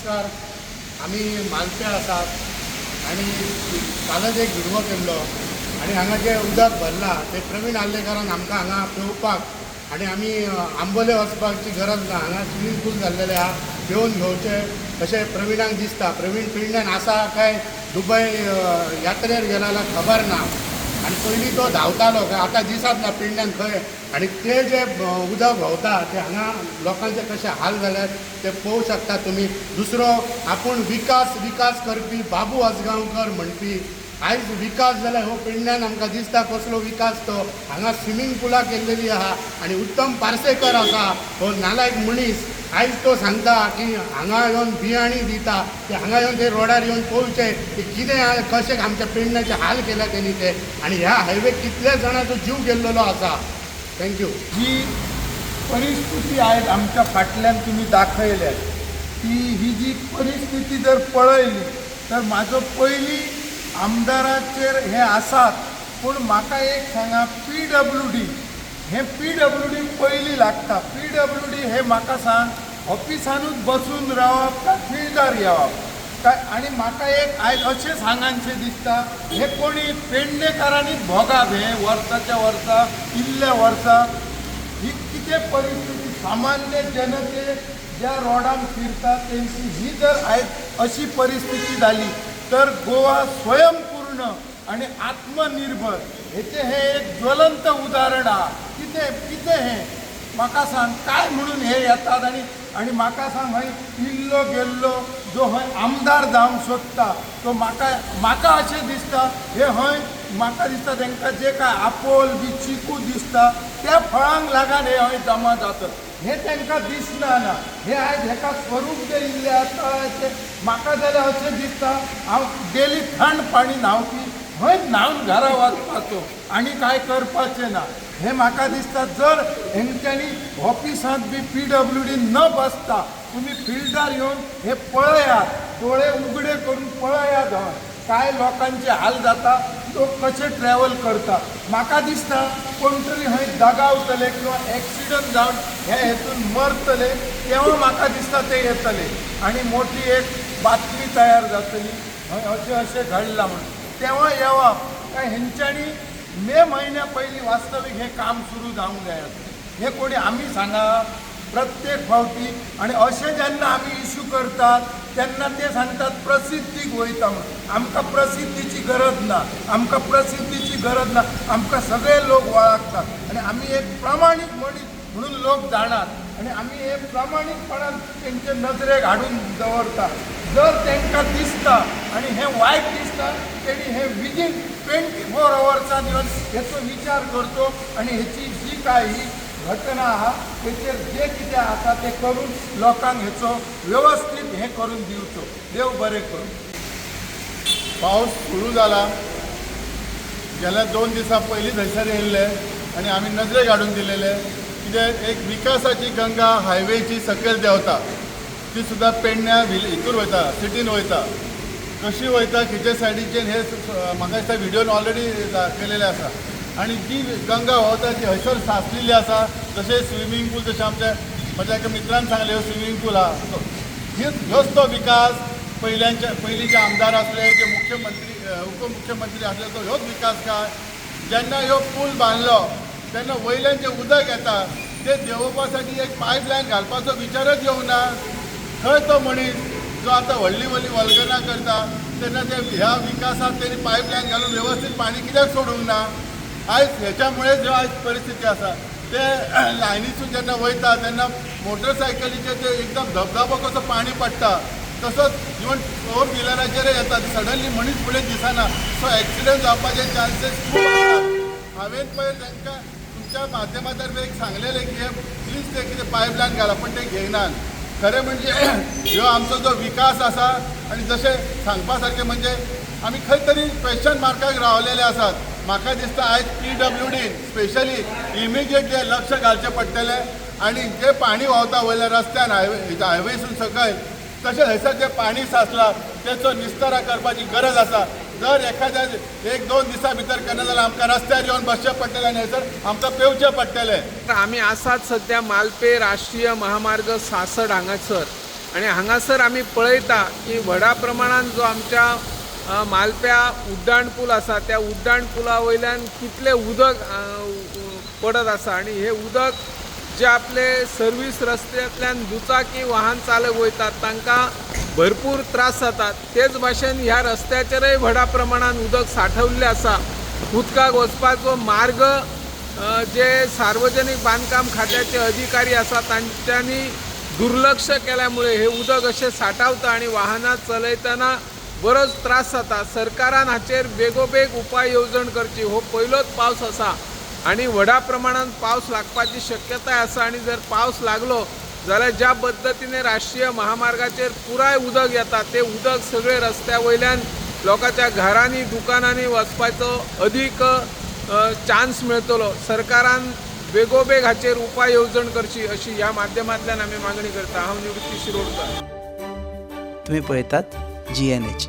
नमस्कार. आमी मालप्या आसात आनी कालच एक व्हिडियो केल्लो आनी हांगा जें उदक भरलां तें प्रवीण आर्लेकारान आमकां हांगा पेंवपाक आनी आमी आंबोले वचपाची गरज ना, हांगा स्विमींग पूल जाल्लेलें आहा, पेंवन घेवचें अशें प्रविणाक दिसता. प्रवीण पेडण्यान आसा काय दुबय यात्रेर गेला जाल्यार खबर ना. आनी पयलीं तो धांवतालो, काय आतां दिसत ना पेडण्यान खंय. आनी ते जे उदक व्हांवता ते हांगा लोकांचे कशे हाल जाल्यात ते पळोवंक शकता तुमी. दुसरो, आपूण विकास विकास करपी बाबू आजगांवकर म्हणपी, आयज विकास जाल्यार हो पेडण्यान आमकां दिसता कसलो विकास तो. हांगा स्विमींग पुलां केल्लेली आहा आनी उत्तम पार्सेकर आसा हो नालायक मनीस, आयज तो सांगता की हांगा येवन बियाणी दिता की हांगा येवन ते रोडार येवन पळोवचें की कितें कशें आमच्या पेडण्याचे हाल केल्या तेणी ते. आनी ह्या हायवे कितल्या जाणांचो जीव गेल्लेलो आसा. Thank you. जी परिस्थिती आयज आमच्या फाटल्यान तुमी दाखयल्या ती ही जी परिस्थिती जर पळयली तर म्हाजो पयलीं आमदाराचेर हें आसात, पूण म्हाका एक सांगा, पी डब्ल्यू डी हें, पी डब्ल्यू डी पयलीं लागता. पी डब्ल्यू डी हे म्हाका सांग, ऑफिसानूच बसून रावप काय फिल्डार येवप काय? आनी म्हाका एक आयज अशें सांगानशें दिसता, हे कोणी पेडणेकारांनीच भोगाप हें वर्साच्या वर्सा इल्ल्या वर्सा ही कितें परिस्थिती. सामान्य जनते ज्या रोडान फिरता तेंची ही जर आयज अशी परिस्थिती जाली तर गोवा स्वयंपूर्ण आनी आत्मनिर्भर हेचें हें एक ज्वलंत उदाहरण आहा. कितें कितें हें म्हाका सांग, काय म्हणून हे येतात? आनी आनी म्हाका सांग, हय इल्लो गेल्लो जो हय आमदार जावंक सोदता तो म्हाका अशें दिसता, हे हय म्हाका दिसता तांकां जे काय आपोल बी चिकू दिसता त्या फळांक लागून हे हय जमा जातात हें तांकां दिसना. ना, हे आयज हेका स्वरूप जें इल्लें आसा तें म्हाका जाल्यार अशें दिसता, हांव डेली थंड पाणी न्हांवपी, हय न्हावन घरा वचपाचो आनी कांय करपाचें ना. हें म्हाका दिसता, जर हेंच्यांनी ऑफिसांत बी पी डब्ल्यू डी न बसता तुमी फिल्डार येवन हे पळयात, दोळे उगडे करून पळयात हय काय लोकांचे हाल जाता, लोक कशे ट्रॅवल करता. म्हाका दिसता कोण तरी हय दगावतले किंवा एक्सिडंट जावन हे हेतून मरतले तेव्हा म्हाका दिसता ते येतले आनी मोठी एक बातमी तयार जातली, हय अशें अशें घडलां म्हणून. तेव्हा येवप काय हेंच्यांनी मे म्हयन्या पयलीं वास्तवीक हें काम सुरू जावंक जाय आसलें. हें कोणी आमी सांगा प्रत्येक फावटी. आनी अशें जेन्ना आमी इशू करतात तेन्ना ते सांगतात प्रसिद्धीक वयता म्हणून. आमकां प्रसिद्धीची गरज ना, आमकां प्रसिद्धीची गरज ना. आमकां सगळे लोक वळखतात आनी आमी एक प्रामाणीक मनीस म्हणून लोक जाणात आनी आमी हे प्रामाणीकपणान तेंचे नजरेक हाडून दवरता. जर तांकां दिसता आनी हें वायट दिसता, तेणी हें विदीन 24 अवर्सान येवन हेचो विचार करचो आनी हेची जी काय ही घटना आहा तेचेर जे कितें आसा तें करून लोकांक हेचो वेवस्थीत हें करून दिवचो. देव बरें करूं. पावस सुरू जाला. गेल्या 2 दिसां पयलीं थंयसर येयल्ले आनी आमी नजरेक हाडून दिलेले, कितें एक विकासाची गंगा हायवेची सकयल देंवता, ती सुद्दां पेडण्या हितूर वयता, सिटीन वयता. कशी वयता, खंयच्या सायडीचेर, हे म्हाका दिसता व्हिडियोन ऑलरेडी दाखयलेलें आसा. आनी जी गंगा व्हांवता ती हयसर साचलेली आसा, जशें स्विमींग पूल, जशें आमच्या म्हज्या एका मित्रान सांगलें, स्विमींग पूल आहा. हीच ह्योच तो विकास. पयल्यांचे पयलींचे आमदार आसले, जे मुख्यमंत्री, उपमुख्यमंत्री आसले, तो ह्योच विकास काय? जेन्ना ह्यो पूल बांदलो तेन्ना वयल्यान जें उदक येता तें देंवोवपा साठी एक पायपलायन घालपाचो विचारच येवंक ना. खंय तो मनीस जो आतां व्हडली व्हडली वल्गना करता, तेन्ना ते ह्या विकासात तेणी पायपलायन घालून वेवस्थीत पाणी कित्याक सोडूंक ना? आयज हेच्यामुळेच ह्यो आयज परिस्थिती आसा. ते लायनीसून जेन्ना वयता तेन्ना मोटरसायकलीचेर ते एकदम धबधबो कसो पाणी पडटा, तसोच इवन फोर व्हिलराचेरय येता. सडनली मनीस फुडें दिसना, सो एक्सिडंट जावपाचे चान्सीस खूब आसात. हांवें पयर तांकां तुमच्या माध्यमातर्फे एक सांगलेलें की हे प्लीज ते कितें पायपलायन घाला, पण ते घेयनात. खरें म्हणजे ह्यो आमचो जो विकास आसा आनी जशें सांगपा सारकें म्हणजे आमी खंय तरी क्वेश्चन मार्काक रावलेले आसात. म्हाका दिसता आयज P W dean specially immediately लक्ष घालचें पडटलें आनी जें पाणी व्हांवता वयल्या रस्त्यान, हायवेसून सकयल, तशें थंयसर जें पाणी साचलां तेचो निस्तारा करपाची गरज आसा. जर एखाद्या एक दोन दिसां भितर करना जाल्यार आमकां रस्त्यार येवन बसचें पडटलें आनी थंयसर आमकां पेवचें पडटलें. आमी आसात सध्या मालपे राष्ट्रीय महामार्ग 66 हांगासर. आनी हांगासर आमी पळयता की व्हडा प्रमाणान जो आमच्या मालप्या उड्डाण पूल आसा त्या उड्डाण पुला वयल्यान कितलें उदक पडत आसा आनी हें उदक जे आपले सर्वीस रस्त्यांतल्यान दुचाकी वाहन चालक वयतात तांकां भरपूर त्रास जातात. तेच भाशेन ह्या रस्त्याचेरय व्हडा प्रमाणान उदक सांठवल्लें आसा. उदकाक वचपाचो मार्ग जे सार्वजनीक बांदकाम खात्याचे अधिकारी आसा तांच्यांनी दुर्लक्ष केल्यामुळे हे उदक अशें सांठावता आनी वाहनां चलयतना बरोच त्रास जाता. सरकारान हाचेर बेगोबेग उपाय येवजण करची. हो पयलोच पावस आसा आनी व्हडा प्रमाणान पावस लागपाची शक्यताय आसा आनी जर पावस लागलो जाल्यार ज्या पद्दतीने राष्ट्रीय महामार्गाचेर पुराय उदक येता ते उदक सगळे रस्त्या वयल्यान लोकांच्या घरांनी दुकानांनी वचपाचो अदीक चान्स मेळटलो. सरकारान बेगोबेग हाचेर उपाय येवजण करची अशी ह्या माध्यमांतल्यान आमी मागणी करता. हांव निवृत्ती शिरोडकर. तुम्ही पळयतात जी एन एच.